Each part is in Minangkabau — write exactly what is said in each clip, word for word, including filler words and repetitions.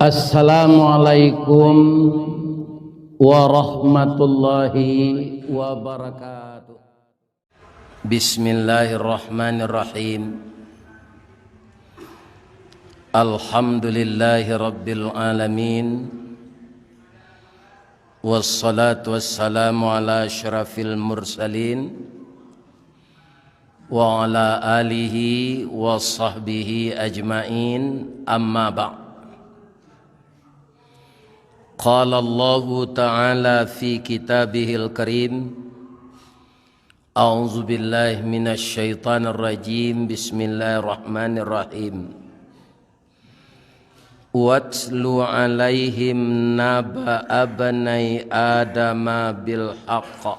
Assalamualaikum warahmatullahi wabarakatuh. Bismillahirrahmanirrahim. Alhamdulillahirabbil alamin. Wassalatu wassalamu ala asyrafil mursalin wa ala alihi wa sahbihi ajmain, amma ba'd. Qala Allahu ta'ala fi kitabihil karim, a'udzu billahi minasy syaithanir rajim. Bismillahirrahmanirrahim. Watlu alaihim naba'a abnai Adama bil haqq.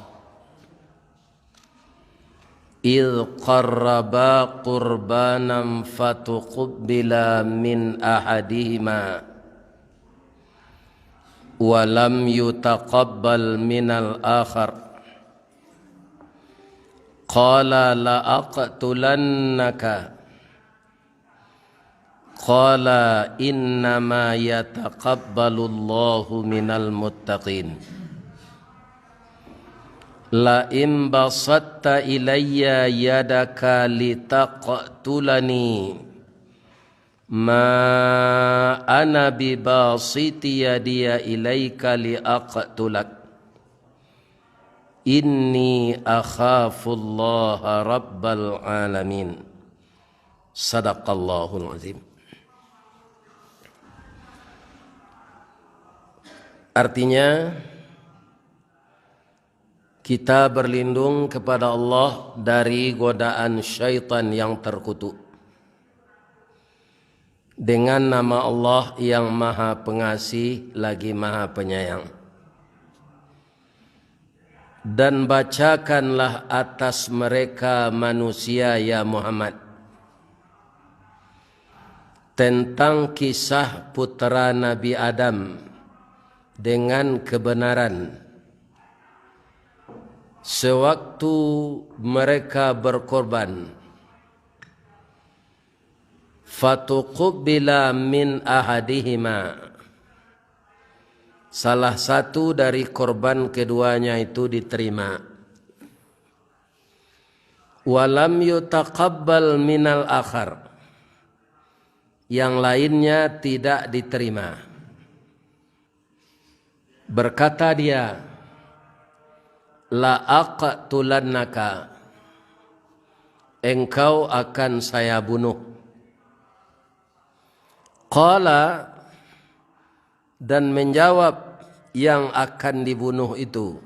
Idh qarraba qurbanan fatuqbila min ahadihima wa lam yutaqabbal minal akhar. Qala la aqtulannaka. Qala innama yataqabbalullahu minal muttaqin. La in basatta ilayya yadaka litaqtulani, ma ana bibasiti yadiya ilaika liaqtulak. Inni akhafullaha rabbal alamin. Sadaqallahul azim. Artinya, kita berlindung kepada Allah dari godaan syaitan yang terkutuk. Dengan nama Allah yang Maha Pengasih lagi Maha Penyayang. Dan bacakanlah atas mereka manusia, ya Muhammad, tentang kisah putra Nabi Adam dengan kebenaran, sewaktu mereka berkorban, fatuqubbila min ahadihima, salah satu dari korban keduanya itu diterima. Walam yutaqabbal minal akhar, yang lainnya tidak diterima. Berkata dia, "La aqtulannaka, engkau akan saya bunuh." Qala, dan menjawab yang akan dibunuh itu,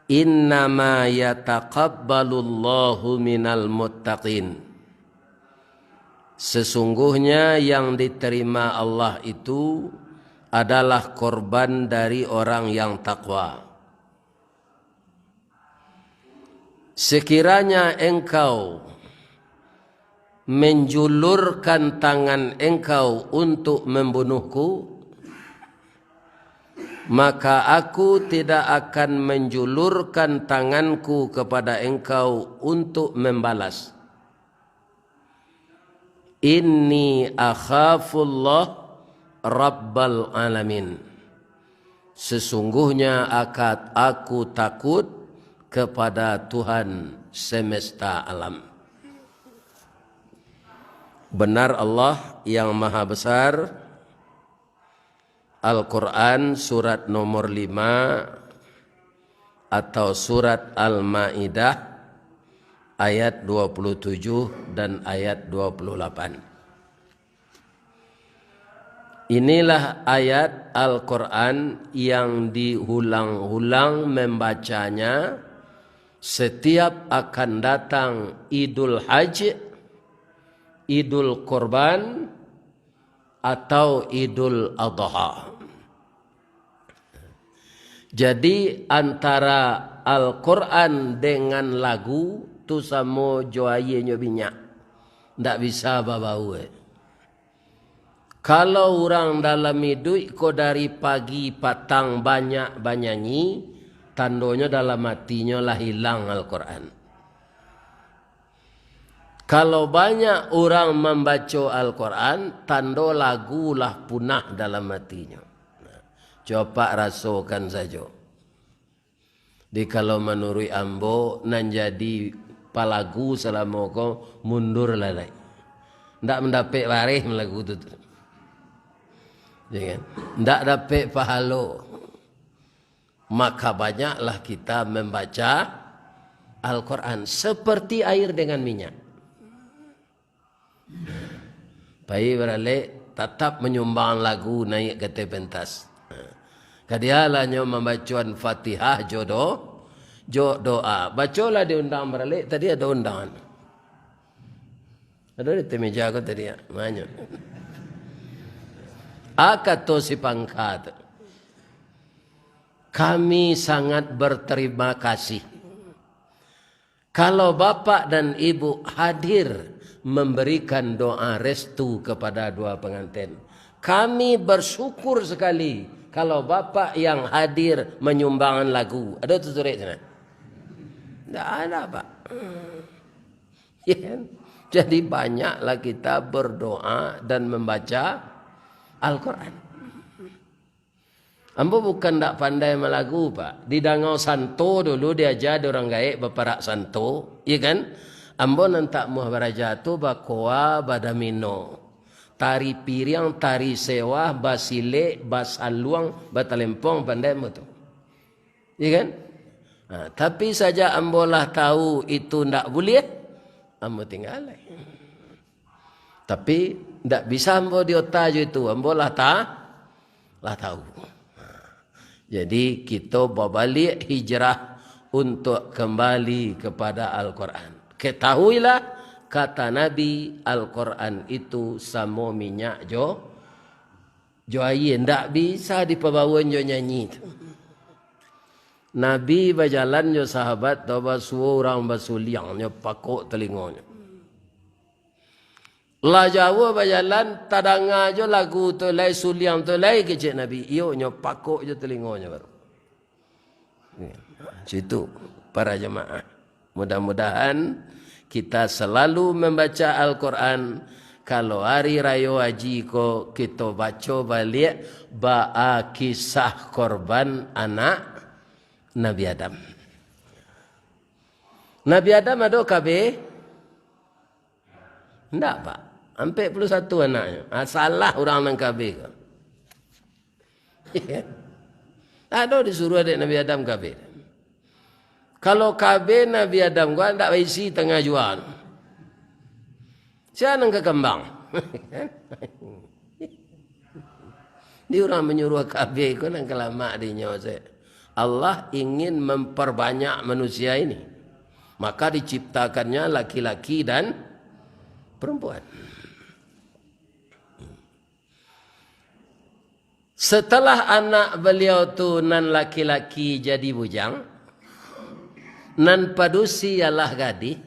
"Innama yataqabbalullahu minal muttaqin." Sesungguhnya yang diterima Allah itu adalah korban dari orang yang takwa. Sekiranya engkau menjulurkan tangan engkau untuk membunuhku, maka aku tidak akan menjulurkan tanganku kepada engkau untuk membalas. Inni akhafullah rabbal alamin. Sesungguhnya akad aku takut kepada Tuhan semesta alam. Benar Allah yang Maha Besar, Al-Quran surat nomor lima atau surat Al-Maidah ayat dua puluh tujuh dan ayat dua puluh delapan. Inilah ayat Al-Quran yang diulang-ulang membacanya setiap akan datang Idul Hajj, Idul Kurban, atau Idul Adha. Jadi, antara Al-Quran dengan lagu tu samo jo ayie nyo minyak. Ndak bisa babau, eh. Kalau urang dalam iduik ko dari pagi patang banyak banyanyi, tandonyo dalam atinyo lah ilang Al-Quran. Kalau banyak urang mambaco Al-Quran, tando lagu lah punah dalam atinyo. Nah, coba rasokan sajo. Di kalau manuruik ambo, nan jadi palagu salamo ko mundur lah lai. Ndak mandapek bareh lagu tu, tu. Ya kan? Ndak dapek pahalo. Maka banyaklah kita membaca Al-Quran seperti air dengan minyak. Pai baralek, tatap manyumbang lagu naiak ka ateh pentas. Kadialah nyo mambacoan Fatihah jo do-, jo doa. Bacolah diundang baralek, tadi ado undangan. Ado di ateh meja ko tadi, ya, banyak. A kato si pangka tu, "Kami sangat berterima kasih kalau bapak dan ibu hadir memberikan doa restu kepada dua pengantin. Kami bersyukur sekali kalau bapak yang hadir menyumbangkan lagu." Ado tu turek sinan? Ndak ada, Pak. Ya kan? Jadi, banyaklah kita berdoa dan membaca Al-Quran. Ambo bukan ndak pandai malagu, Pak. Di Dangau Santo dulu diaja di urang gaek baparak santo, ya kan? Ambo nan tak muah baraja tu bakoa, badamino, tari piriang, tari sewah, basilek, basaluang, batalempong, pandai ambo tu. Ya kan? Ha, tapi sajak ambo lah tahu itu ndak buliah, ambo tinggalai. Tapi, ndak bisa ambo di ota jo itu, ambo lah ta-, lah tahu. Jadi, kito babaliak hijrah untuk kembali kepada Al-Quran. Ketahuilah, kata Nabi, Al-Quran itu samo minyak jo, jo aia, ndak bisa dipabawan jo nyanyi tu. Nabi bajalan jo sahabat, tau basuo urang basuliang, nyo pakok talingonyo. Lah jauah bajalan, tadanga jo lagu tu lai, suliang tu lai, kecek Nabi. Iyo, nyo pakok jo talingonyo baru. Situ, para jamaah. Mudah-mudahan kita selalu membaca Al-Quran. Kalau hari rayo haji ko, kito baco baliak baa kisah korban anak Nabi Adam. Nabi Adam ado kabeh? Ndak, Pak. Ampek puluah satu anaknyo. Ah, salah urang nan kabeh ko. Ado disuruah dek Nabi Adam kabeh. Kalau kabeh Nabi Adam ko, ndak baisi tangah jua. Sia nan ka kambang? Di urang manyuruah kabeh ko nan ka lamak dinyo se. Allah ingin memperbanyak manusia ini. Maka diciptakannya laki-laki dan perempuan. Setelah anak beliau tu nan laki-laki jadi bujang, nan padusi ialah gadih,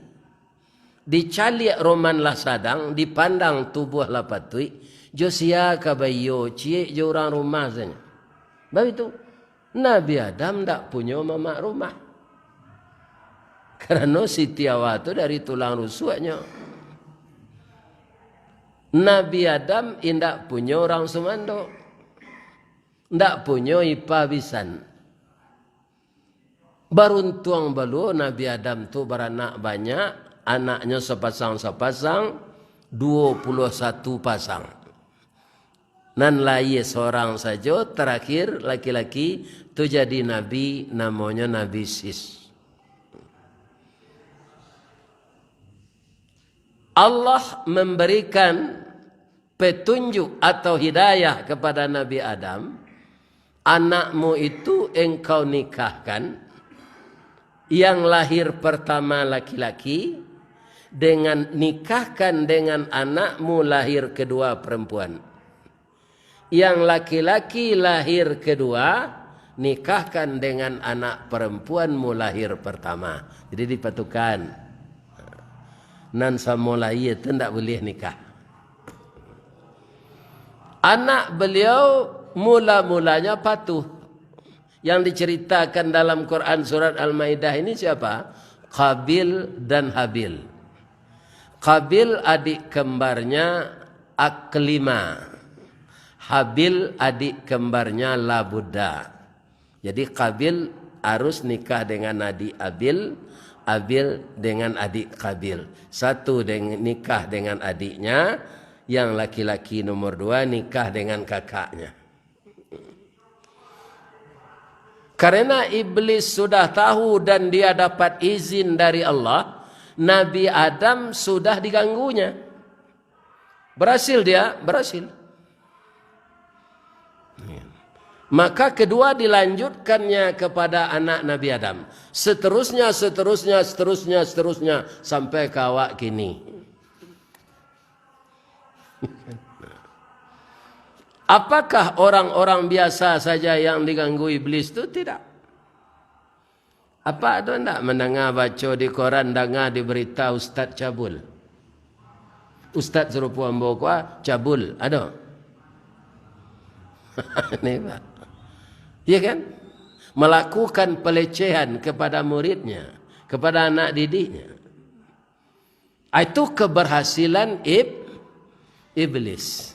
dicaliak roman lah sadang, dipandang tubuah lah patuik, jo sia ka baiyo, ciek jo urang rumah sajo. Baitu, Nabi Adam ndak punyo mamak rumah. Karano Siti Hawa tu dari tulang rusuaknyo. Nabi Adam indak punyo urang sumando. Ndak punyo ipa bisan. Baruntuang baluo Nabi Adam tu baranak banyak, anaknyo sapasang-sapasang, duo puluah satu pasang. Nan lahia sorang sajo, tarakhir laki-laki, tu jadi nabi, namonyo Nabi Sis. Allah memberikan petunjuk atau hidayah kepada Nabi Adam, "Anakmu itu engkau nikahkan, yang lahir pertama laki-laki, dengan, nikahkan dengan anakmu lahir kedua perempuan. Yang laki-laki lahir kedua, nikahkan dengan anak perempuanmu lahir pertama." Jadi dipatukan. Nan samo lahia tu ndak buliah nikah. Anak beliau mula-mulanya patuh. Yang diceritakan dalam Quran surat Al-Maidah ini siapa? Qabil dan Habil. Qabil adik kembarnya Aklima. Habil adik kembarnya Labuda. Jadi Qabil harus nikah dengan adik Abil, Abil dengan adik Qabil. Satu deng-, nikah dengan adiknya, yang laki-laki nomor dua nikah dengan kakaknya. Karena iblis sudah tahu dan dia dapat izin dari Allah, Nabi Adam sudah diganggunya. Berhasil dia, berhasil. Maka kedua dilanjutkannya kepada anak Nabi Adam. Seterusnya, seterusnya, seterusnya, seterusnya, sampai ke awak kini. Apakah orang-orang biasa saja yang diganggu iblis tu? Tidak. Apa ado ndak mandanga baco di koran, danga di berita ustaz cabul? Ustaz sarupo ambo ko, ah, cabul, ado? Ini, Pak. Ya kan? Melakukan pelecehan kepada muridnya, kepada anak didiknya. Itu keberhasilan ib-, iblis.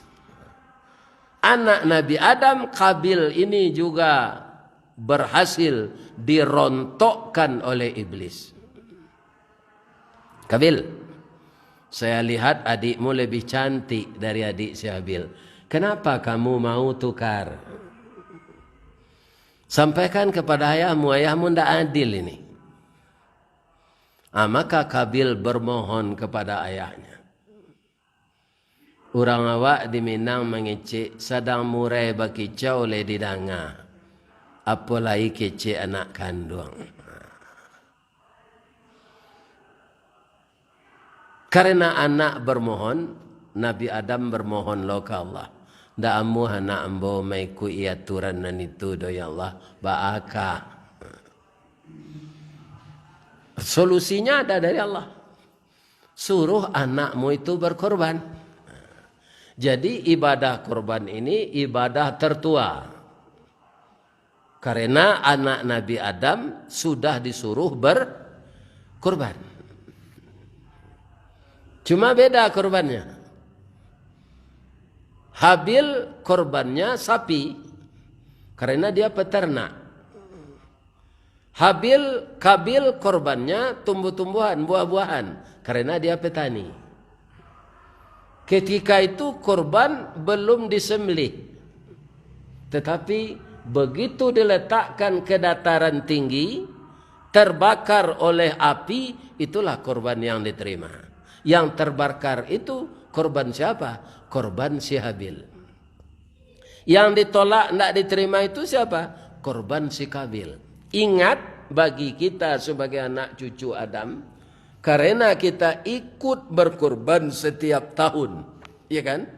Anak Nabi Adam, Qabil ini juga berhasil dirontokkan oleh iblis. Qabil, saya lihat adikmu lebih cantik dari adik si Habil. Kenapa kamu mau tukar? Sampaikan kepada ayahmu, ayahmu ndak adil ini. Ah, maka Qabil bermohon kepada ayahnya. Urang awak di Minang mangecek, sadang murai bakicau lai didanga, apo lai kecek anak kanduang. Karena anak bermohon, Nabi Adam bermohon lo ka Allah, "Ndak amuah anak ambo maikuik aturan nan itu doh, ya Allah, baa ka?" Solusinya ada dari Allah. Suruh anakmu itu berkorban. Jadi, ibadah korban ini ibadah tertua. Karena anak Nabi Adam sudah disuruh berkorban. Cuma beda korbannya. Habil korbannya sapi, karena dia peternak. Habil, Qabil korbannya tumbuh-tumbuhan, buah-buahan, karena dia petani. Ketika itu korban belum disembelih. Tetapi begitu diletakkan ke dataran tinggi, terbakar oleh api, itulah korban yang diterima. Yang terbakar itu korban siapa? Korban si Habil. Yang ditolak, ndak diterima itu siapa? Korban si Qabil. Ingat, bagi kita sebagai anak cucu Adam, karena kita ikut berkorban setiap tahun, ya kan?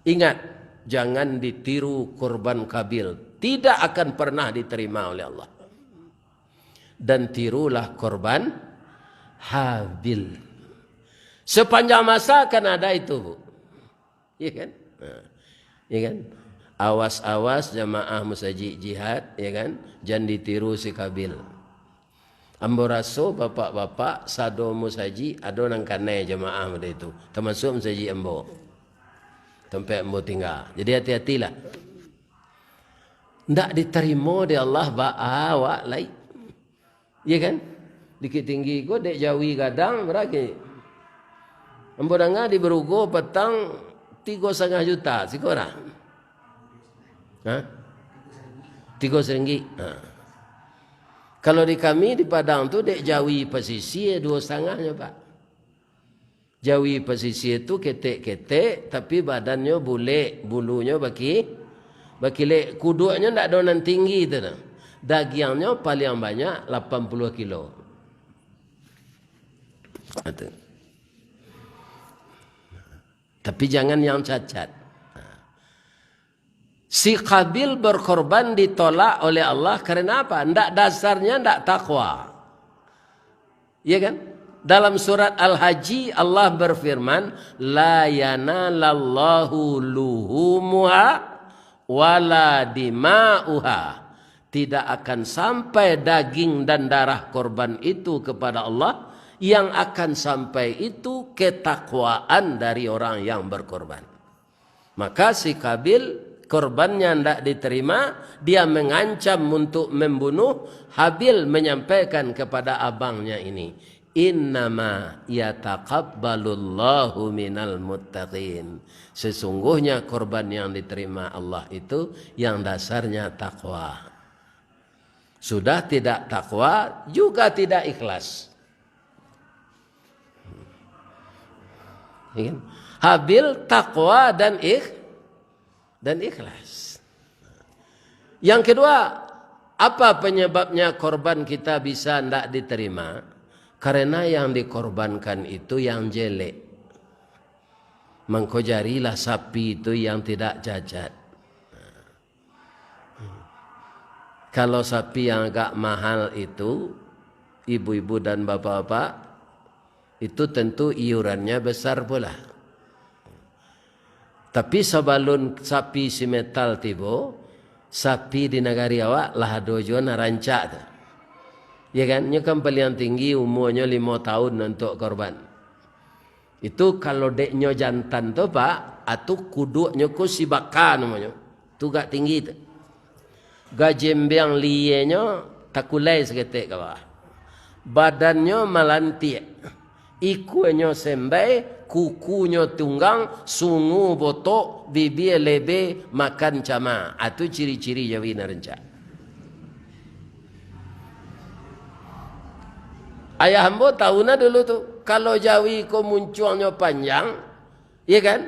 Ingat, jangan ditiru korban Qabil. Tidak akan pernah diterima oleh Allah. Dan tirulah korban Habil. Sepanjang masa akan ada itu, Bu. Iya kan? Nah, iya kan? Awas-awas jamaah musajik jihad, ya kan? Jan ditiru si Qabil. Ambo raso bapak-bapak sado musajik ado nan kanai jamaah model itu, termasuk musajik ambo, tempat ambo tinggal. Jadi hati-hatilah. Ndak ditarimo dek Allah baa awak lai. Iya kan? Bukittinggi ko dek jawi gadang baragi. Ambo danga di Barugo patang tigo satangah juta siko lah. Ha? Tigo saringgit. Ha. Kalau di kami di Padang tu dek jawi pasisia duo satangahnyo, Pak. Jawi pasisia tu ketek-ketek, tapi badannyo bulek, bulunyo baki-, bakilek. Kuduaknyo ndak ado nan tinggi tu nah. Dagiangnyo paliang banyak lapan puluah kilo. Itu. Tapi jangan yang cacat. Si Qabil berkorban ditolak oleh Allah karena apa? Ndak, dasarnya ndak takwa. Iya kan? Dalam surat Al-Haji, Allah berfirman, "La yanalallahu luhumuha wala dima'uha." Tidak akan sampai daging dan darah korban itu kepada Allah, Yang akan sampai itu ketakwaan dari orang yang berkorban. Maka si Kabil, korbannya ndak diterima, dia mengancam untuk membunuh. Habil menyampaikan kepada abangnya ini, "Innama yataqabbalullahu minal muttaqin." Sesungguhnya korban yang diterima Allah itu yang dasarnya takwa. Sudah tidak takwa, juga tidak ikhlas. Ya kan? Habil takwa dan ikh-, dan ikhlas. Yang kedua, apa penyebabnya korban kita bisa ndak diterima? Karena yang dikorbankan itu yang jelek. Mangko jarilah sapi itu yang tidak cacat. Kalau sapi yang agak mahal itu, ibu-ibu dan bapak-bapak, itu tentu iurannya besar pula. Tapi sabalun sapi si metal tibo, sapi di nagari awak lah ado juo nan rancak tu. Ya kan? Nyo kan paliang tinggi umurnyo limo tahun untuak korban. Itu kalau dek nyo jantan tu, Pak, atu kuduknyo ko si baka namonyo. Tu agak tinggi tu. Gajembeang lienyo takulai saketek ka bawah. Badannyo malantiak. Ikuanyo sembai, kukunyo tunggang, sungu botok, bibia lebe, makan cama. Atu ciri-ciri jawi nan rancak. Ayah ambo tahu nah dulu tu, kalau jawi ko muncuangnyo panjang, iya kan?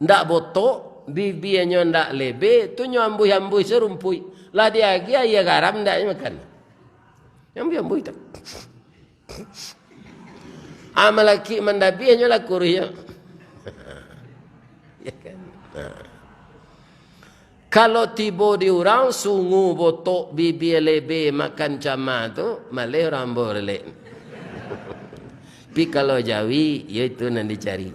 Ndak botok, bibianyo ndak lebe, tu nyo ambuih-ambuih sarumpuik. Lah diagiah aia garam, ndak nyo makan. Nyo ambuih-ambuih tu. Amalaki mandabiah nyo lah kuruih nyo. Ya kan? Nah. Kalau tibo di urang, sungu botok, bibia lebe, makan cama tu, maleh urang ambo lelek. Tapi kalau jawi, yo itu nan dicari.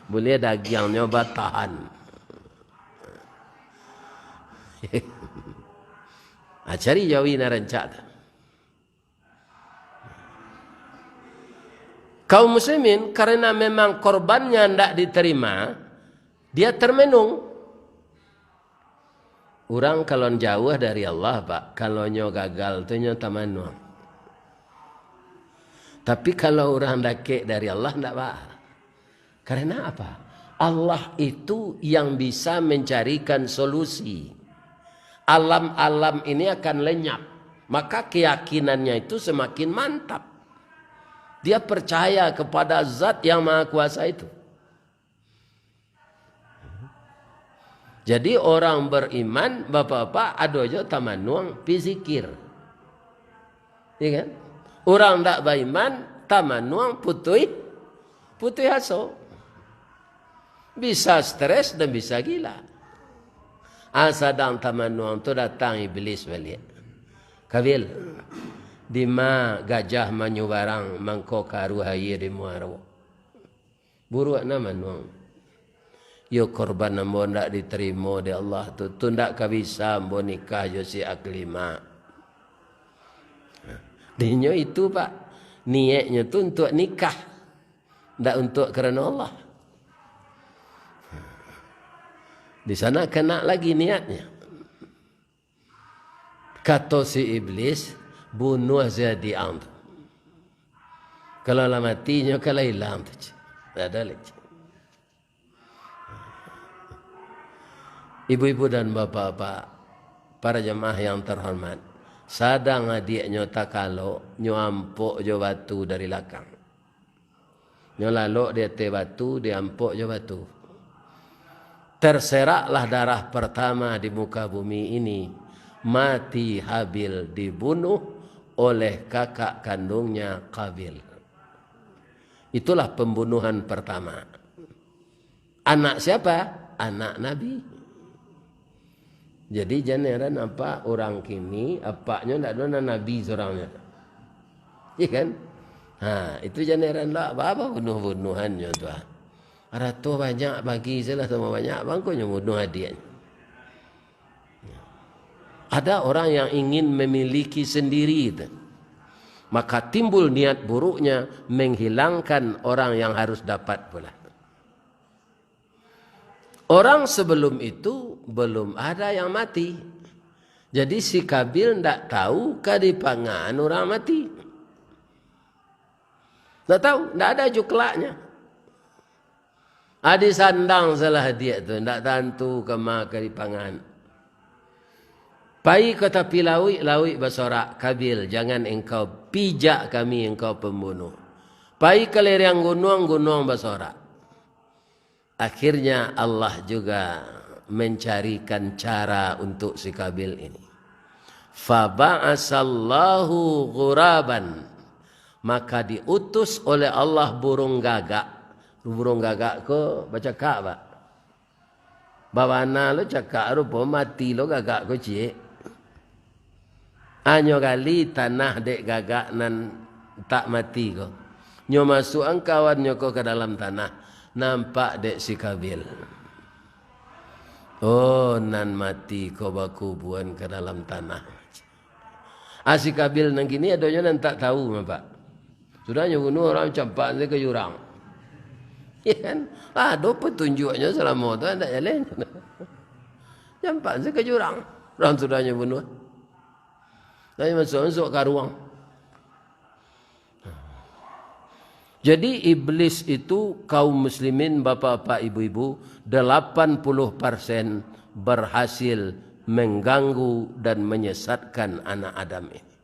Buliah dagiangnyo batahan. Ah, cari jawi nan rancak tu. Kaum muslimin, karena memang korbannya ndak diterima, dia termenung. Urang kalau jauah dari Allah, Pak, kalau nyo gagal tu nyo tamanuang. Tapi kalau urang dakek dari Allah, ndak, Pak. Karena apa? Allah itu yang bisa mencarikan solusi. Alam-alam ini akan lenyap, maka keyakinannya itu semakin mantap. Dia percaya kepada Zat yang Maha Kuasa itu. Jadi, orang beriman, bapak-bapak, ado jo tamanuang pi zikir. Iya kan? Urang ndak baiman, tamanuang putuih, putuih aso. Bisa stres dan bisa gila. Ah, sadang tamanuang tu datang iblis baliak. "Kabil, dima gajah manyubarang mangko karuah aia di muaro?" Buruak nah manuang. Yo, korban ambo ndak ditarimo dek Allah tu, tu ndak ka bisa ambo nikah jo si Aklimah. Dinyo itu, Pak, niaiknyo tu untuak nikah, ndak untuak karano Allah. Di sana kena lagi niatnya. Kato si iblis, "Bunuah sajo adiak ang tu. Kalau lah mati, nyo ka lah ilang tu, cik." Ado lai, cik. Ibu-ibu dan bapak-bapak, para jamaah yang terhormat, sadang adiaknyo takalok, nyo ampok jo batu dari lakang. Nyo lalok di ateh batu, diampok jo batu. Terseraklah darah pertama di muka bumi ini. Mati Habil dibunuh oleh kakak kandungnya Kabil. Itulah pembunuhan pertama. Anak siapa? Anak Nabi. Jadi, jan heran apak urang kini, apaknyo ndak ado nan nabi surang nyo. Iya kan? Ha, itu jan heran lah, apa-apa bunuh-bunuhannyo tu, ah. Arato banyak bagi salah samo banyak, mangkonyo bunuh adiaknyo. Ada orang yang ingin memiliki sendiri tu. Maka timbul niat buruknya menghilangkan orang yang harus dapat pula. Orang sebelum itu belum ada yang mati. Jadi si Kabil ndak tahu ka dipangan urang mati. Ndak tahu, ndak ada juklaknya. Adi sandang salah diak tu, ndak tantu kama ka dipangan. Pai ka tapi lauik, lauik basorak, "Kabil, jangan engkau pijak kami, engkau pembunuh." Pai ka lereng gunuang, gunuang basorak. Akhirnya Allah juga mencarikan cara untuk si Kabil ini. Faba'asallahu ghuraban. Maka diutus oleh Allah burung gagak. Burung gagak ko bacakak, Pak. Babana lo cakak rupo, mati lo gagak ko ciek. Anyo gali tanah dek gagak nan tak mati ko. Nyo masuakan kawannyo ko ka dalam tanah, nampak dek si Kabil. Oh, nan mati ko bakubuan ka dalam tanah. Ah, si Kabil nan kini adonyo nan tak tahu, Pak. Sudah nyo bunuh urang, campak se ka jurang. Ya kan? Ado petunjuaknyo salamo tu, ndak jaleh. Campak se ka jurang. Urang sudah nyo bunuh. Tapi masuak-masuak karuang. Jadi iblis itu, kaum muslimin, bapak-bapak, ibu-ibu, delapan puluh persen berhasil mengganggu dan menyesatkan anak Adam ini.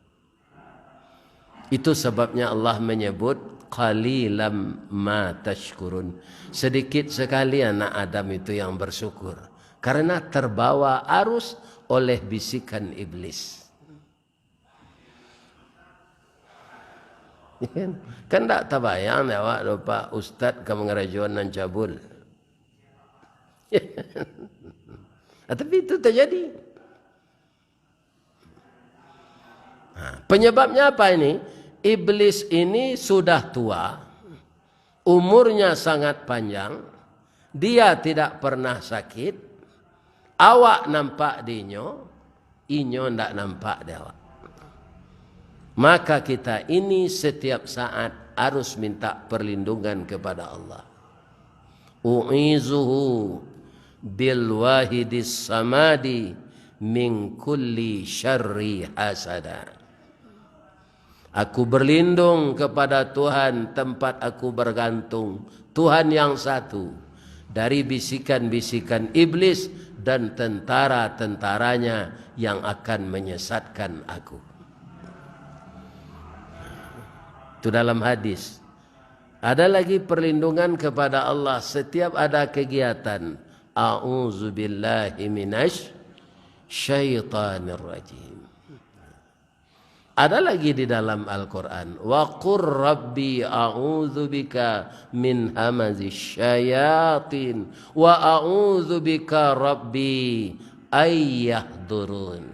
Itu sebabnya Allah menyebut, "Qalilam ma tashkurun." Sedikit sekali anak Adam itu yang bersyukur, karena terbawa arus oleh bisikan iblis. Kan ndak tabayang dek awak doh, Pak, ustad ka mangarajoan nan cabul. Ah, tapi itu terjadi. Nah, penyebabnya apa ini? Iblis ini sudah tua, umurnya sangat panjang, dia tidak pernah sakit, awak nampak di inyo, inyo ndak nampak di awak. Maka kita ini setiap saat harus minta perlindungan kepada Allah. U'izuhu bil wahidis samadi min kulli syarri hasada. Aku berlindung kepada Tuhan, tempat aku bergantung, Tuhan yang satu, dari bisikan-bisikan iblis dan tentara-tentaranya yang akan menyesatkan aku. Itu dalam hadis. Ada lagi perlindungan kepada Allah setiap ada kegiatan. A'udzubillahi minasy syaitanir rajim. Ada lagi di dalam Al-Quran, "Wa qur rabbi a'udzubika min hamazis syayatin, wa a'udzubika rabbi ayyahdurun."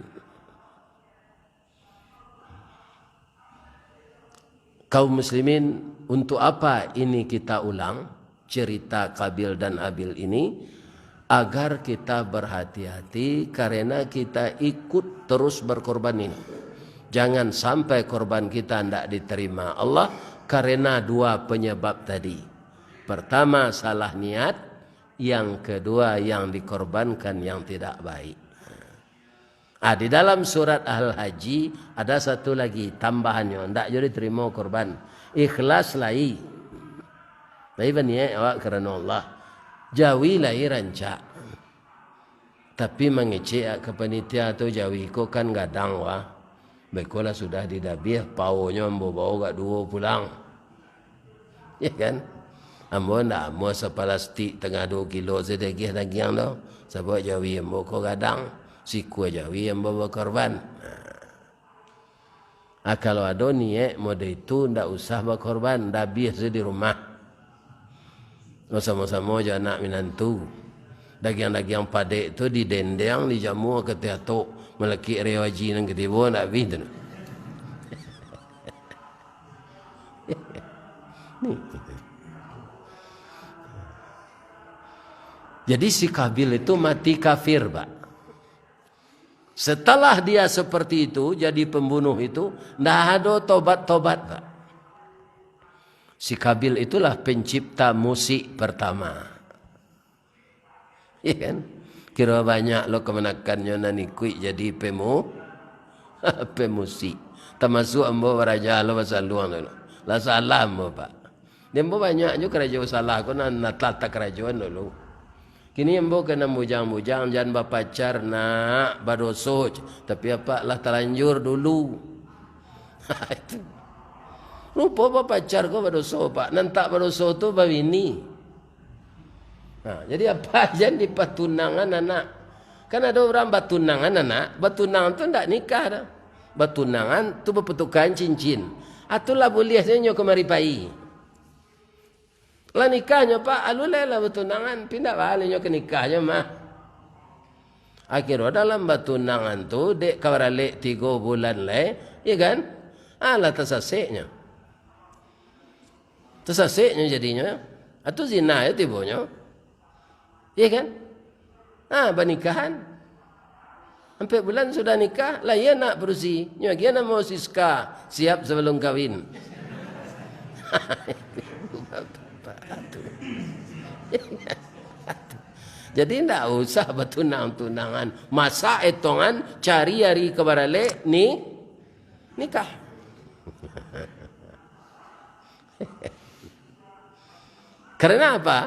Kaum muslimin, untuk apa ini kita ulang, cerita Kabil dan Habil ini? Agar kita berhati-hati, karena kita ikut terus berkorban ini. Jangan sampai korban kita ndak diterima Allah karena dua penyebab tadi. Pertama, salah niat. Yang kedua, yang dikorbankan yang tidak baik. Ah, di dalam surat Al-Haji ada satu lagi tambahannyo, ndak juo diterimo korban. Ikhlas lai. Tapi baniaik awak karano Allah. Jawi lai rancak. Tapi mangecek ka panitia tu, jawi ko kan gadang wah. Baikolah sudah didabiah, paonyo ambo bao agak duo pulang. Ya kan? Ambo ndak amuah sapalastik tangah duo kilo se dagiah dagiang tu. Sabab jawi ambo ko gadang, sikua jawi ambo bakorban. Nah. Ah, kalau ado niaik mode itu, ndak usah bakorban, dabiah se di rumah. Basamo-samo jo anak minantu. Dagiang-dagiang padek tu didendeng, dijamua ka ateh atok, malakik rio aji nan katibo, ndak abih tu. Jadi si Kabil itu mati kafir, Pak. Setelah dia seperti itu, jadi pembunuh itu, ndak ado tobat-tobat, Pak. Si Kabil itulah pencipta musik pertama. Iya kan? Kiro banyak lo kamanakannyo nan ikuik jadi pemu-, pemusik. Tamasuk ambo baraja lo basaluang tu lo. Lah salah ambo, Pak. Di ambo banyak jo karajo salah ko nan, nan lah takarajoan dulu. Kini ambo ka nan bujang-bujang, jan bapacar nak, badoso. Tapi apak lah talanjur dulu. Itu. Rupo bapacar ko badoso, Pak. Nan tak badoso tu babini. Nah, jadi apak jan dipatunangan anak. Kan ado urang batunangan anak, batunangan tu ndak nikah doh. Batunangan tu bapatukaran cincin. Ah, tu lah buliah sajo nyo kamari pai. Lah nikahnyo, Pak, alun lai lah batunangan, pindah baliak nyo ka nikahnyo mah. Akhirnyo dalam batunangan tu, dek ka baralek tigo bulan lai, iya kan? Ah, lah tasaseknyo. Tasaseknyo jadinyo. Ah, tu zina yo tibonyo. Iya kan? Ah, banikahan. Ampek bulan sudah nikah, lahia anak padusi. Nyo agiah namo Siska, siap sabalum kawin. Jadi, ndak usah batunang-tunangan. Masak etongan, cari ari ka baralek, ni, nikah. Karena apa,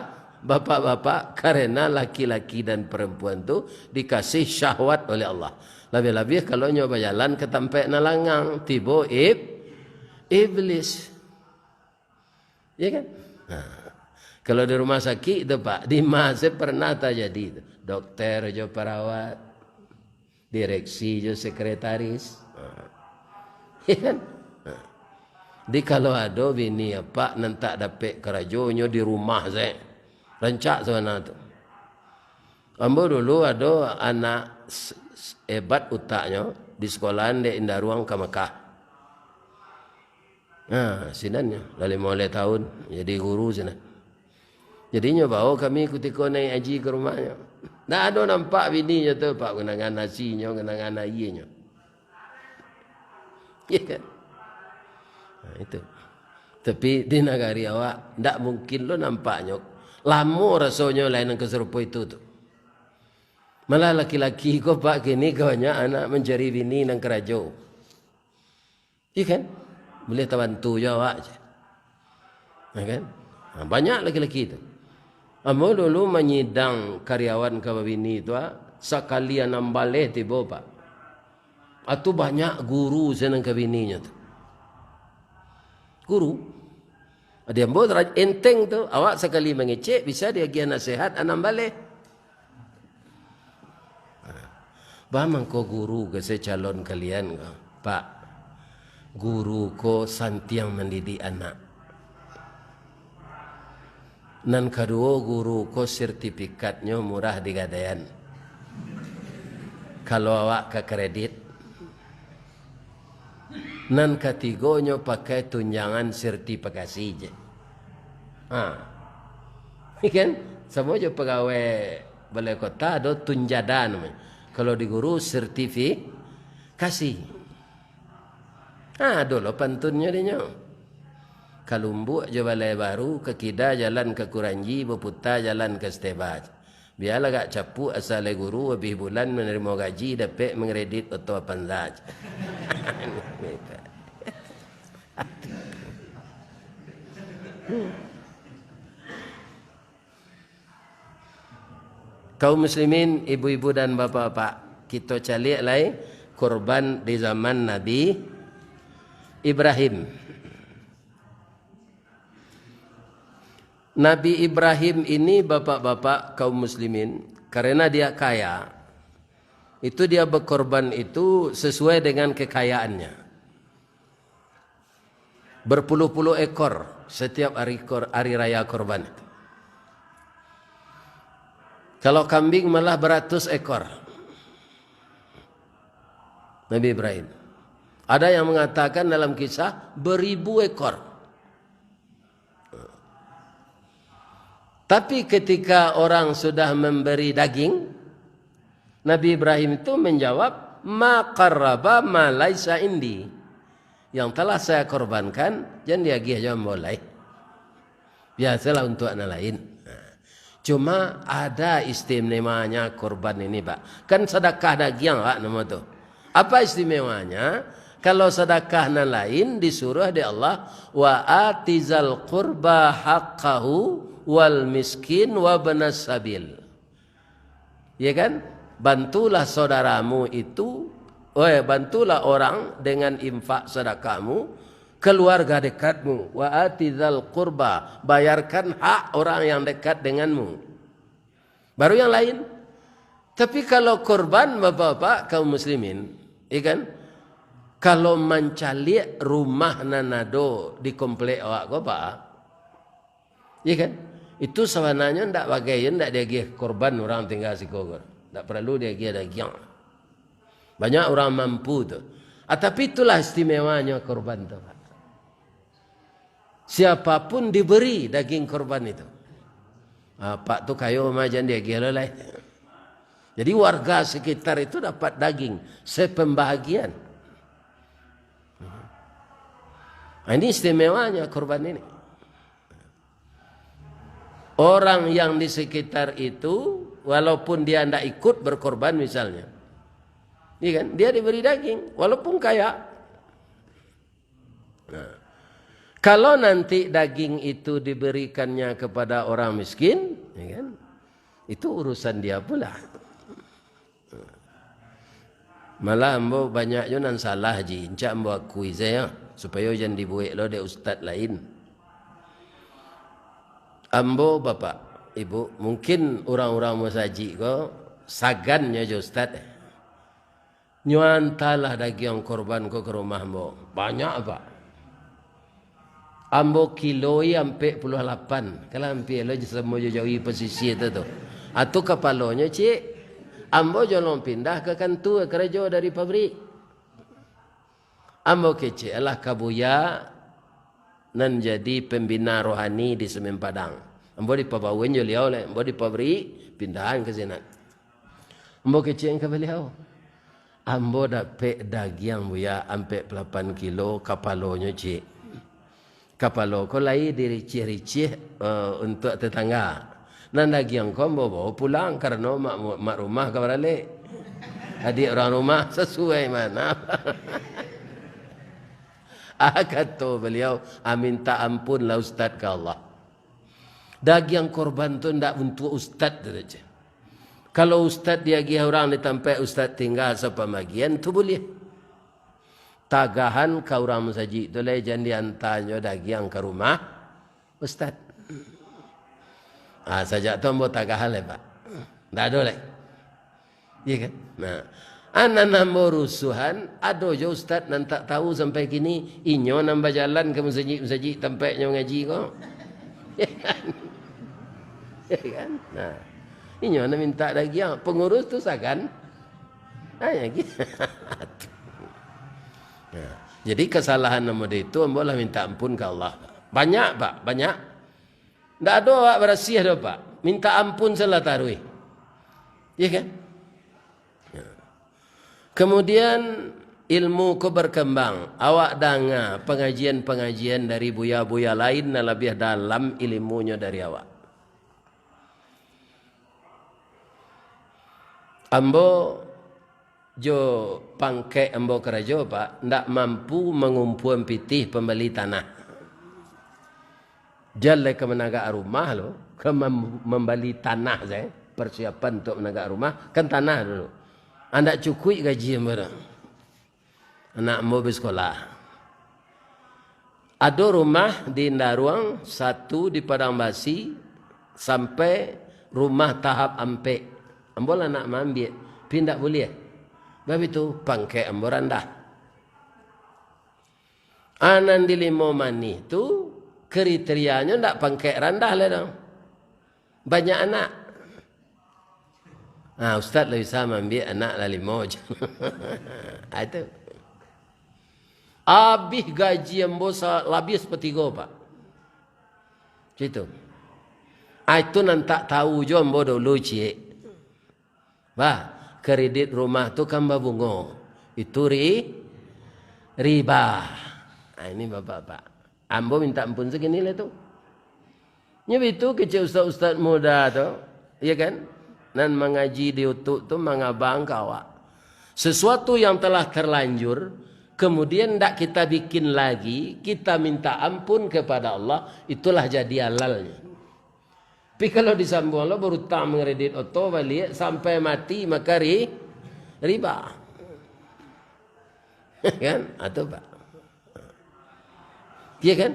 Bapak-bapak? Karena laki-laki dan perempuan tu dikasih syahwat oleh Allah. Labiah-labiah kalau nyo bajalan ka tampek nan langang, tibo ib-, iblis. Ya kan? Nah, kalau di rumah sakit tu, Pak, di ma se pernah tajadi tu. Dokter jo perawat, direksi jo sekretaris. Nah. Ya kan? Nah. Di kalau ado bini apak nan tak dapek karajo, nyo di rumah se. Rancak sabana tu. Ambo dulu ado anak s-, s-, hebat utaknyo, di sekolahan dek indaruang ka Makkah. Nah, sinannyo, lah limo baleh taun jadi guru sinan. Jadinyo, bao kami kutiko naiak haji ka rumahnyo. Ndak ado nampak bininyo tu, Pak, genangan nasinyo, genangan aianyo. Iya kan? Nah, itu. Tapi di nagari awak, ndak mungkin lo nampaknyo. Lamo rasonyo lai nan ka sarupo itu tu. Malah laki-laki ko, Pak, kini ka banyak anak mancari bini nan karajo. Iya kan? Buliah tabantu jo awak je. Ya kan? Nah, banyak laki-laki tu. Ambo dulu manyidang karyawan ka babini tu, ah, sakali anam baleh tibo, Pak. Atu banyak guru sinan ka bininyo tu. Guru. Di ambo ra-, enteng tu, awak sakali mangecek bisa diagiah nasihat anam baleh. Baa mangko guru ka se calon kalian ko? Pak, guru ko santiang mandidik anak. Nan kaduo, guru ko sertifikatnyo murah digadaian. Kalau awak ka kredit, nan katigonyo pakai tunjangan sertifikasi je. Ha. Kan? Samo jo pagawai balai kota, ado tunjada namonyo. Kalau di guru, sertifikasi. Ha, ado lo pantunnyo dinyo. Ka Lumbuk jo Balai Baru, ka kida jalan ka Kuranji, baputa jalan ka Steba. Bialah agak capuak, asa lai guru, abih bulan manarimo gaji, dapek mangredit oto Avanza. Kaum muslimin, ibu-ibu dan bapak-bapak, kito caliak lai korban di zaman Nabi Ibrahim. Nabi Ibrahim ini, bapak-bapak, kaum muslimin, karena dia kaya, itu dia berkorban itu sesuai dengan kekayaannya. Berpuluh-puluh ekor setiap hari kor-, hari raya korban itu. Kalau kambing malah beratus ekor. Nabi Ibrahim. Ada yang mengatakan dalam kisah beribu ekor. Tapi ketika orang sudah memberi daging, Nabi Ibrahim itu menjawab, Ma qarraba ma laisa indi. Yang telah saya korbankan, jan diagiah jo ambo lai. Biasolah untuak nan lain. Nah, cuma ada istimewanya korban ini, Pak. Kan sadakah dagiang, Pak, namo tu. Apa istimewanya? Kalau sadakah nan lain disuruh dek Allah, "Wa atizal qurba haqqahu wal miskin wa ibnas sabil." Ya kan? Bantulah saudaramu itu, oh, bantulah orang dengan infak sedekahmu, keluarga dekatmu, wa atizal qurba, bayarkan hak orang yang dekat denganmu. Baru yang lain. Tapi kalau korban, bapak-bapak, kaum muslimin, ya kan? Kalau mancaliak rumah nan ado di komplek awak ko, Pak, iya kan? Itu sabananyo ndak bagai, ndak diagiah korban urang tingga siko ko. Ndak paralu diagiah dagiang. Banyak urang mampu tu. Ah, tapi itulah istimewanyo korban tu, Pak. Siapapun diberi daging korban itu. Ah, Pak tu kayo mah, jan diagiah lo lai. Jadi warga sekitar itu dapat daging sepembahagian. Ah, ini istimewanya korban ini. Orang yang di sekitar itu, walaupun dia ndak ikut berkorban misalnya, iya kan, dia diberi daging, walaupun kaya. Nah, kalau nanti daging itu diberikannya kepada orang miskin, ya kan, itu urusan dia pula. Malah ambo banyak jo nan salah, Ji. Ancak ambo akui sajo, supayo jan dibuek lo dek ustad lain. Ambo, Bapak, Ibu, mungkin urang-urang masajik ko sagannyo jo ustad. Nyo antalah dagiang korban ko ka rumah ambo. Banyak, Pak. Ambo kiloi ampek puluah lapan. Kalau ampia lo samo jo jawi pasisia tu, tu. Atu kapalonyo ciek. Ambo jolong pindah ka kantua karajo dari pabrik. Ambo kecek lah ka buya nan jadi pembina rohani di Semen Padang. Ambo dipabawin jo liau lai. Ambo di pabrik, pindahan ka sinan. Ambo kecek ka baliau. Ambo dapek dagiang, Buya, ampek palapan kilo, kapalonyo ciek. Kapalo ko lai diriciah-riciah, eh, untuak tetangga. Nan dagiang ko ambo bao pulang, karano mak, mak rumah ka baralek. Adiak urang rumah sasuai mana. Ah, kato baliau, ah, mintak ampunlah ustad ka Allah. Dagiang korban tu ndak untuak ustad, kecek. Kalau ustad diagiah urang di tampek ustad tingga sapambagian, tu buliah. Tagahan ka urang masajik tu lai, jan diantanyo dagiang ka rumah ustad. Ah, sajak tu ambo tagahan lai, Pak. Ndak ado lai. Iya kan? Nah, anan ambo rusuhan, ado jo ustad nan tak tahu sampai kini, inyo nan bajalan ka masajik-masajik tampeknyo mangaji ko. Iya kan? Iya kan? Nah, inyo nan mintak dagiang, pangurus tu sagan. Hanya gitu. Nah, jadi kasalahan nan model itu, ambo lah minta ampun ka Allah. Banyak, Pak, banyak. Ndak ado awak barasiah doh, Pak. Minta ampun salah taruih. Iya kan? Ya. Kemudian ilmu ko berkembang. Awak danga pangajian-pangajian dari buya-buya lain nan labiah dalam ilmunyo dari awak. Ambo jo pangkek ambo karajo, Pak, ndak mampu mangumpuan pitih pambali tanah. Jan lai ka managak rumah lo, ka mam-, mambali tanah sajo, persiapan untuak managak rumah, kan tanah dulu. Ndak cukuik gaji ambo tu. Anak ambo basikolah. Ado rumah di Indaruang, satu di Padang Basi, sampai rumah tahap ampek. Ambo lah nak maambiak, tapi indak buliah. Bab itu, pangkek ambo randah. Anan di Limo Manih tu, kriterianyo ndak pangkek randah lai doh. Banyak anak. Ah, ustaz lah bisa maambiak anak lah limo. Ah, itu. Abih gaji ambo sa-, labiah sapatigo, Pak. Situ. Ah, itu nan tak tahu jo ambo dulu, ciek. Bah, Kredit rumah tu kan babungo. Itu ri-, riba. Ah, ini bapak-bapak. Ambo minta ampun sakini lah tu. Nyo bitu kecek ustaz-ustaz muda tu, iya kan? Nan mangaji di utuk tu mangabang ka awak. Sesuatu yang telah terlanjur, kemudian ndak kita bikin lagi, kita minta ampun kepada Allah, itulah jadi halalnya. Tapi kalau disambuang lo berutang mangredit oto baliak sampai mati, maka ri-, riba. Kan? Atau, Pak? Iya kan?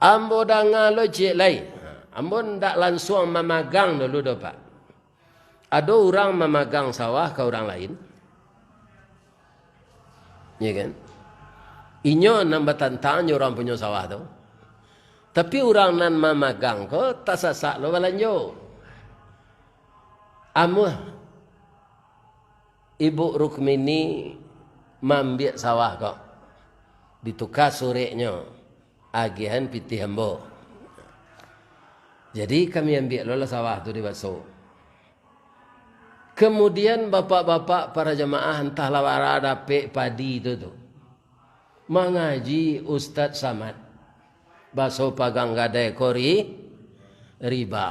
Ambo danga lo ciek lai. Ambo ndak lansuang mamagang dulu doh, Pak. Ado urang mamagang sawah ka urang lain. Iya kan? Inyo nan batantang jo urang punyo sawah tu. Tapi urang nan mamagang ko tasasak lo balanjo. Amuah Ibu Rukmini maambiak sawah ko. Dituka sureknyo, agiahan pitih ambo. Jadi kami ambiak lo lah sawah tu di Baso. Kemudian bapak-bapak para jamaah antahlah bara dapek padi tu tu. Mangaji Ustaz Samad. Baso pagang gadai ko ri-, riba.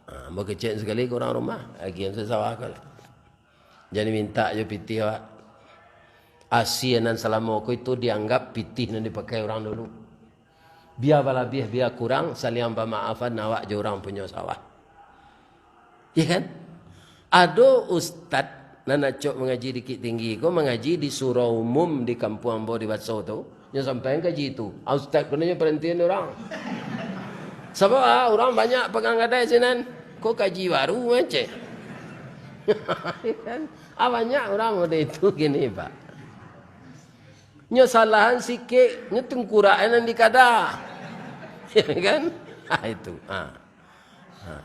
Ha, ambo kecek sakali ka urang rumah. Agiahan sawah ko lah. Jan mintak jo pitih awak. Asie nan salamo ko itu dianggap pitih nan dipakai urang dulu. Bia balabiah, bia kurang, saliang pamaafan awak jo urang punyo sawah. Iya kan? Ado ustad nan acok mangaji di Bukik Tinggi ko, mangaji di surau umum di kampuang ambo di Baso tu. Nyo sampaian kaji tu. Ah, ustad ko nyo parantian urang. Sabab, ah, urang banyak pagang gadai sinan. Ko kaji baru macam. Ah, banyak urang model itu kini, Pak. Nyo salahan sikik, nyo tungkurak nan dikada. Ya kan? Ah, itu. Ah. Ah.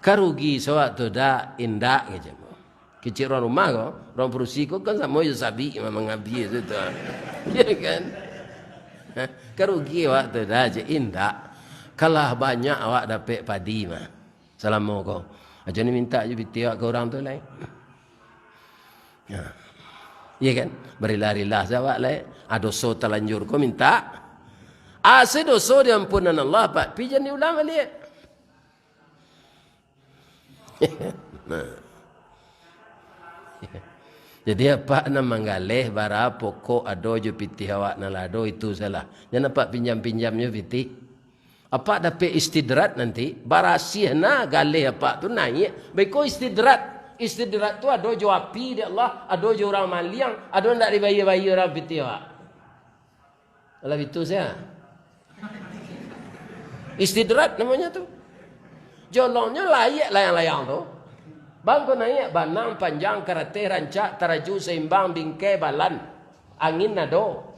Ka rugi sawak tu dak, indak, kecek. Kecek urang rumah ko, urang padusi ko kan samo jo sabik ma-, mangabia tu, tu. Ya kan? Ka rugi awak tu dah, je indak. Kalah banyak awak dapek padi mah. Salamo ko. Aja ni mintak je pitih awak ka urang tu lai. Ya. Iya kan? Barilah-rilah se awak lai. Ah, doso talanjur ko mintak. Asa doso diampunan Allah, Pak, pi jan diulang baliak. Nah. Jadi, apak nan manggaleh bara pokok ado jo pitih awak nan lah ado, itu salah. Jan apak pinjam-pinjam jo pitih. Apak dapek istidrat nanti, barasiah nah galeh apak tu naiak. Baiko istidrat. Istidrat tu ado jo api dek Allah, ado jo urang maliang, ado ndak dibayia-bayia urang pitih awak. Alah bitu sia. Istidrat namonyo tu. Jolongnyo laiak layang-layang tu. Bangko naiak banang, panjang, karateh, rancak, taraju, saimbang, bingkai, balan. Angin ado.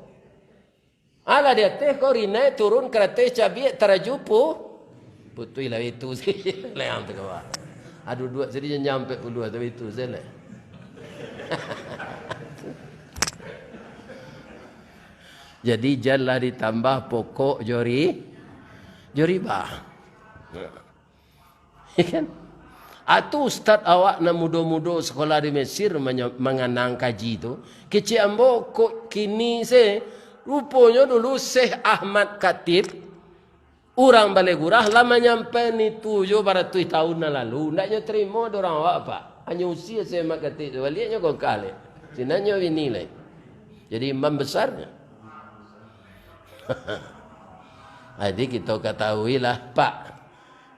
Alah di ateh ko rinai, turun, karateh, cabiak, taraju, pu-, putuih lah itu. Layang tu kawa. Aduh, duduak sini janjang ampek puluah tu itu salah. Jadi, janlah ditambah pokok jo ri-, jo riba. Ya kan? Atu ustad awak nan mudo-mudo sakolah di Mesir manya-, manganang kaji tu, kecek ambo kok kini se, ruponyo dulu Syekh Ahmad Khatib, urang Balai Gurah lah manyampaian itu jo baratuih tahun nan lalu, ndak nyo tarimo dek urang awak, Pak. Hanyo usia Syekh Ahmad Khatib tu, baliaknyo kongkah lai. Sinan nyo bini lai. Jadi imam besarnyo. Jadi kito katahuilah, Pak,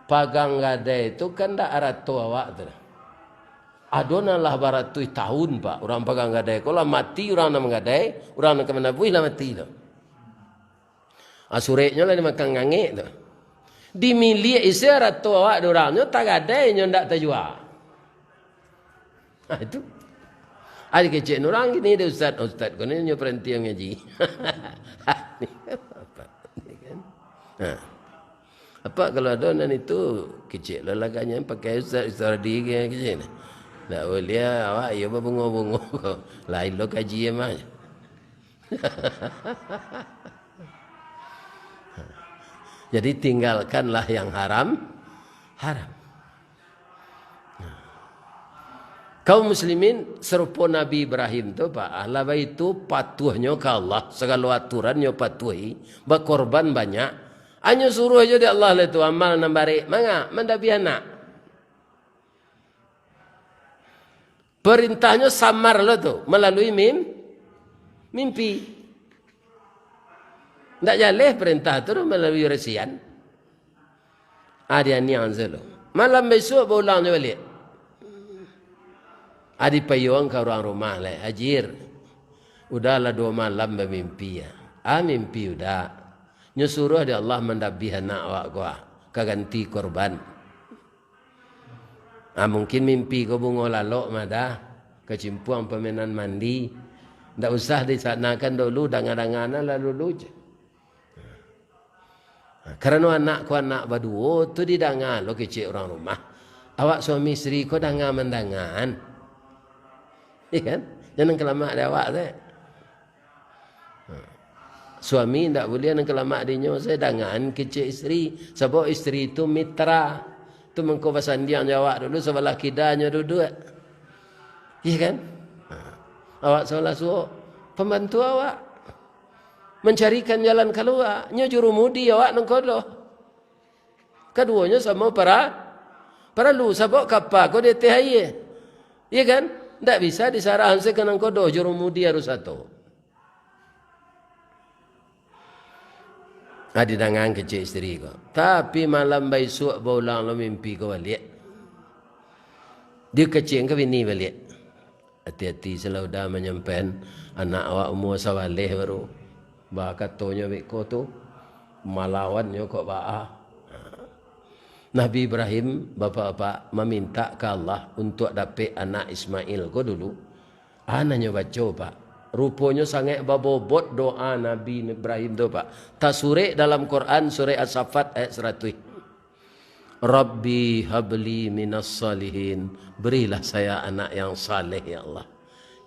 pagang gadai tu kan ndak arato awak tu. Ado nan lah baratuih tahun, Pak, urang pagang gadai ko lah mati, urang nan manggadai, urang nan ka manabuih lah mati tu. Ah, sureknyo lah dimakan ngangek tu. Dimiliak isi arato awak dek urang nyo, tagadai nyo ndak tajua. Ah, itu. Ah, dikecek urang gini dek ustad, ustad ko ni nyo parantian ngaji. Apa? Kan? Nah. Apa kalau ado nan itu, kecek lah lagaknyo pakai ustad, ustad di kecek. Ndak buliah awak iyo babungo-bungo ko. Lain lo kaji mah. Jadi, tinggalkanlah yang haram, haram. Kaum muslimin, sarupo Nabi Ibrahim tu, Pak, ah, lah baitu patuahnyo ka Allah, sagalo aturannyo patuahi, bakorban banyak. Anyo suruah jo dek Allah lah tu amal nan barek. Manga? Mandabiah anak. Parintahnyo samar lo tu, malalui mim-, mimpi. Ndak jaleh parintah tu doh malalui rasian. Ah, dianiang se lo. Malam bisuak baulangnyo baliak. Ah, dipayuang ka urang rumah lai, "Hajir, Uda lah duo malam bamimpi, ah." "Ah, mimpi Uda?" "Nyo suruah dek Allah mandabiah anak awak ko, ah, ka ganti korban." Ah, mungkin mimpi ko bungo lalok mah Da, kacimpuang pamainan mandi. Ndak usah disanakan dulu, danga-danga nan lah dulu je. Karano anak ko anak baduo tu didanga lo kecek urang rumah. Awak suami isteri ko danga mandangaan. Iya kan? Jangan kalamak di awak tu. Suami ndak buliah nan kalamak dinyo, saya dangaan kecek isteri. Sabab isteri tu mitra. Tu mangko basandiang jo awak dulu, sabalah kidanyo duduak. Iya kan? Ha. Awak sabalah suok, pambantu awak. Mancarikan jalan kalua, nyo jurumudi awak nangko doh. Kaduonyo samo para-, paralu, sabab kapa ko di ateh aia. Iya kan? Ndak bisa disarahan se ka nangko doh, jurumudi harus sato. Ah, didangaan kecek isteri ko. Tapi malam baisuak baulang lo mimpi ko baliak. Dikecek ka bini baliak. Ati-ati se lah Uda manyampaian anak awak umua sabaleh baru. Baa katonyo beko tu, malawannyo kok baa. Nabi Ibrahim, bapak-bapak, mamintak ka Allah untuak dapek anak Ismail ko dulu. Ah, nan nyo baco, Pak. Ruponyo sangaik babobot doa Nabi Ibrahim tu, Pak. Tasurek dalam Quran, surek As-Saffat ayat saratuih. "Rabbi habli minas salihin." Berilah saya anak yang saleh, ya Allah.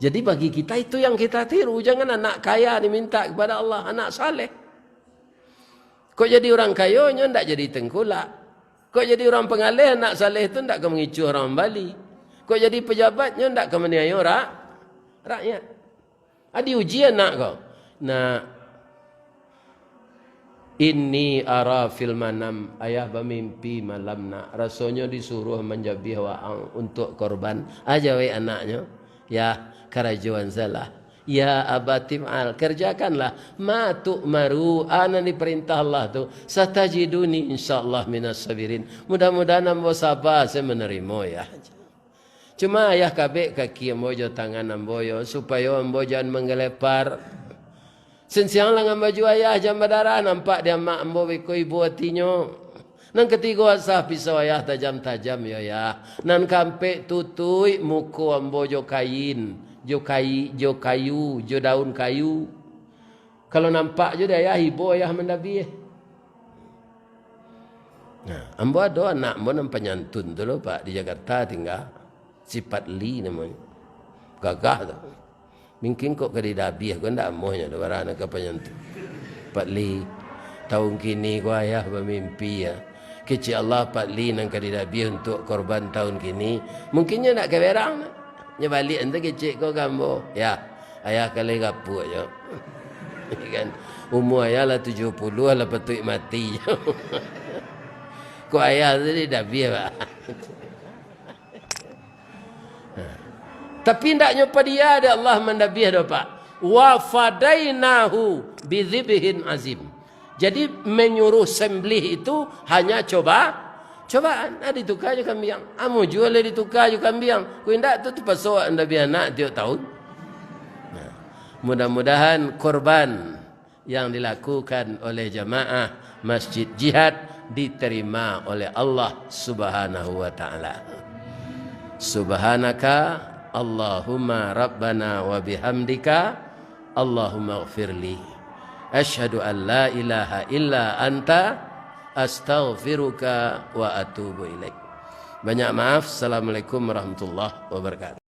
Jadi bagi kita itu yang kita tiru, jangan anak kaya diminta kepada Allah, anak saleh. Kok jadi urang kayo, nyo ndak jadi tengkulak. Kok jadi urang pangaleh, anak saleh tu ndak ka mangicuah urang mambali. Kok jadi pejabat, nyo ndak ka maniayo ra-, rakyat. Ah, diuji anak ko. Nak, "Inni ara fil manam," ayah bamimpi malam, Nak. Rasonyo disuruah manjabiah waang untuak korban. Ah, jawek anaknyo, "Yah, karajoan salah." "Ya abati fa'al," kerjakanlah. "Ma tu'maru," ah, nan diparintah Allah tu. "Satajiduni insyaallah minas sabirin." Mudah-mudahan ambo saba se manarimo, Yah. Cuma ayah kabek kaki ambo jo tangan ambo yo, supayo ambo jan manggalepar. Sinsiang langan baju ayah jan badarah, nampak di amak ambo beko ibo atinyo. Nan katigo asah pisau ayah tajam-tajam yo, Yah. Nan kaampek tutuik muko ambo jo kain, jo kai-, jo kayu, jo daun kayu. Kalau nampak jo di ayah, ibo ayah mandabiah. Nah, ambo ado anak ambo nan panyantun tu lo, Pak, di Jakarta tingga. Si Patli namonyo. Gagah tu. Mungkin kok ka didabiah ko ndak amuahnyo tu, bara nan ka panyantun. Patli, tahun kini ko ayah bamimpi, ya. Kecek Allah Patli nan ka didabiah untuak korban tahun kini. Mungkin nyo ndak ka berang. Nyo baliak anta kecek ko ka ambo. Ya. Ayah kalai gapuak jo. Kan? Umua ayah lah tujuah puluah, lah patuik mati jo. Kok ayah tu didabiah, Pak. Tapi ndaknyo padia dek Allah mandabiah doh, Pak. "Wa fadainahu bidzibhin azim." Jadi, manyuruh sembelih itu hanya coba, cobaan. Ah, dituka jo kambiang. Ah, mujua lai dituka jo kambiang. Kok indak tu, tapaso awak mandabiah anak tiok tahun. Nah, mudah-mudahan korban yang dilakukan oleh jamaah Masjid Jihad diterima oleh Allah Subhanahu wa Ta'ala. Subhanaka Allahumma Rabbana wa bihamdika, Allahumma gfirli. Asyhadu an la ilaha illa anta, astaghfiruka wa atubu ilaik. Banyak maaf. Assalamualaikum warahmatullahi wabarakatuh.